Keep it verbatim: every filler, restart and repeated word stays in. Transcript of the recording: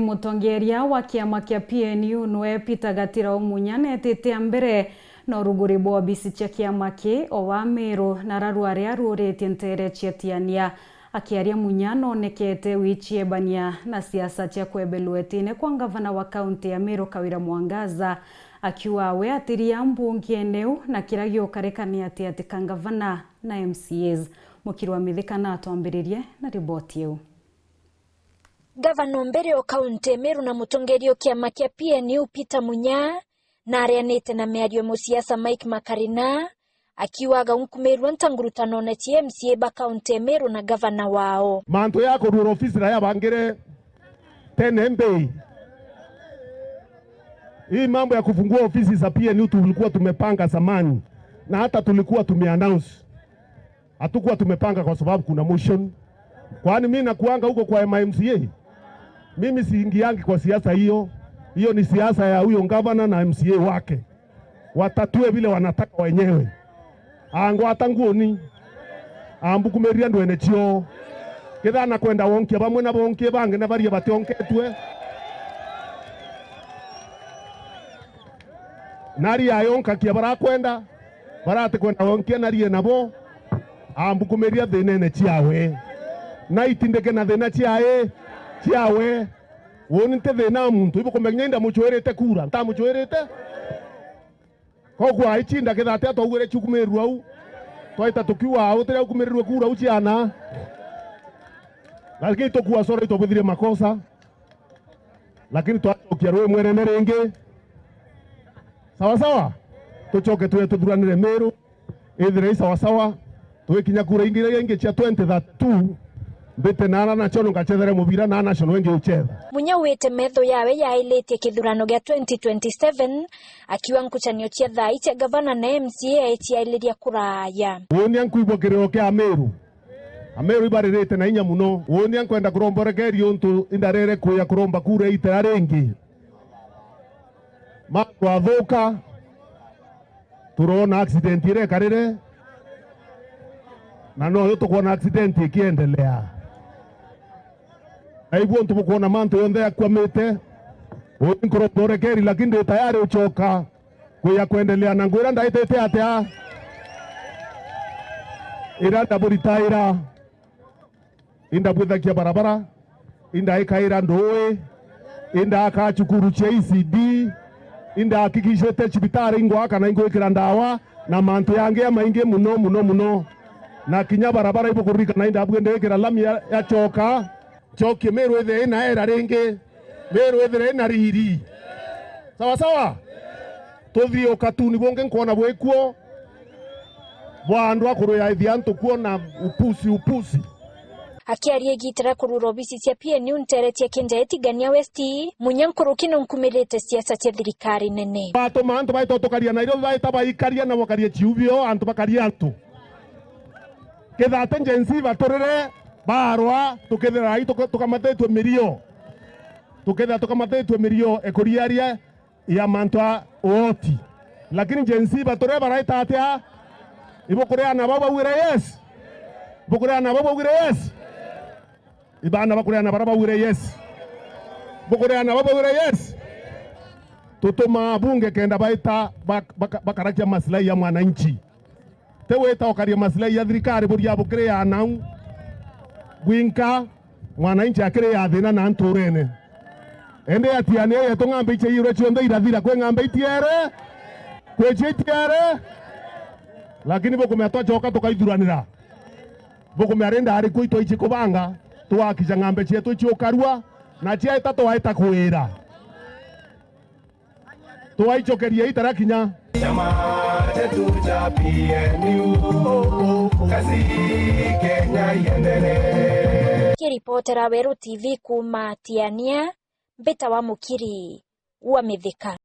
Mutongeria wa kiama kia P N U nwe Peter Gatirau Munya netite a mbere na uruguri bwa obisi cia kiama ki o wa Meru na raru aria aruritie ntere cia Tiania. Akiaria Munya nonekete wiciebania na siasa cia kwebelwa itine kwa ngavana wa kaunti ya Meru Kawira Mwangaza, akiuga we atiria mbunge neu na kiria giukarika ni ati ati ka ngavana na M C As. Mukiri wa Mithika na atwambiririe na riboti iu. Ngavana o mbere o kaunti ya Meru na mutongeria o kiama kia P N U Peter Munya, na arianite na miario ya musiasa Mike Makarina, akiuga aunkumirua nta ngurutanone cia M C A ba kaunti ya Meru na ngavana wao. Mantu ya kurura ofisi na yabangire tene mbi. Hii mambo ya kufungua ofisi za P N U tulikuwa tumepanga zamani na hata tulikuwa tumeannounce. Hatukuwa tumepanga kwa sababu kuna motion. Kwani mimi nakuanga huko kwa M C A? Mimi siingiangi kwa siasa hiyo. Hiyo ni siasa ya huyo gavana na M C A wake. Watatue vile wanataka wenyewe. Angwata nguoni. Ambukumiria ndwene cio. Kethira nakwenda wonkia bamwe na bonkie bangi na baria bationketue. Nari ayonkakia barakwenda, baratikwenda wonkia narie nabo, ambukumiria thinene ciawe. Na itindike na thina ciae, ciawe. Uuni nti thina muntu, ibukumenya indamuchwirite kura, ntamuchwirite? Koguo aicinda kithate atwaugire ciukumirua au. Twaita tukiuga utiria ukumirirwe kura au ciana. Lakini tukua sora itobuthirie makosa. Lakini twacokia rui mwerene ringi. Sawa sawa? Tucoke tuje tuthuranire Meru. Ithire i sawa sawa. Twikinya kura ingi iria ingi cia twenty thirty-two, mbite na ana nacio no ngacethere mubira na ana nacio no ingi ucetha. Munya wite metho yawe yailitie kithurano gia twenty twenty-seven, akiuga nkucanio cia thaa ii cia gavana na M C A ciailiria kuraya. Uuni ankuigua kiriro kia Ameru. Ameru ibaririte na inya muno. Uuni ankwenda kuromba urekeri untu indarere kuya kuromba kura itera ringi. Mantu athuka, turona accident iria ikarire, na noyo tukwona accident ikiendelea. Na ibu untu bukwona mantu yonthe yakwamite, uuni nkuromba urekeri, lakini ndi tayari ucoka kuya kwendelea na ngwira ndaitite atia. Ira ndaburitaira, indabwithagia barabara, indaikaira ndui, indaka cukuru cia E C D, indakikishite cibitari ingwaka na ingwikira ndawa, na mantu yangi jamaingi muno, muno, muno. Na kinya barabara ibukuririkana indabwire ndikira lami ya, ya coka. Cokie Meru ithire ina era ringi, Meru ithire ina riri. Sawa sawa? Tuthii ukatuni bungi nkwona bwikuo bwa andu a kuruyaithia antu kuo na upusi, upusi. Akiaria igita ria kurura obisi cia P N U ntere cia Kinjae Tigania West, Munya nkuruki nunkumirite siasa cia thirikari nene. Batuma antu baita tukaria Nairobi, baita baikaria na bakaria ciubio, antu bakaria antu. Kethira ati Gen Z baturire, barwa, tukethira ai tuka-, tukamatitue mirio. Tukethira tukamatitue mirio, ekuriaria ya mantu a uoti. Lakini Gen Z baturire baraita atia? Ibukuria na bau baugire yes? Ibukuria na bau baugire yes? Ibana bakuria na bara baugire yes? Ibukuria na bau baugire yes? Tutuma bunge kenda baita bak-, bak-, bakarakia maslahi ya mwananchi. Ti wita ukaria maslahi ya thirikari buria bukiri ya nau. Bwinka, mwananchi akiri ya thina na nturene. Indi atiania yetu ng'ambe icia iure cionthe irathira kwi ng'ambe itiere. Kwi cia itiere. Lakini bukumea twacoka tukaithuranira. Bukumea ri ndari kwi itwaici kubanga, twakica ng'ambe cietu iciukarua, na ciaita twaita kwira. Twaicokeria itara kinya. Chama chetu cha P N U, kazi Kenya iendelee. Kiripotera Weru T V kuuma Tiania, Mbita wa Mukiri wa Mithika.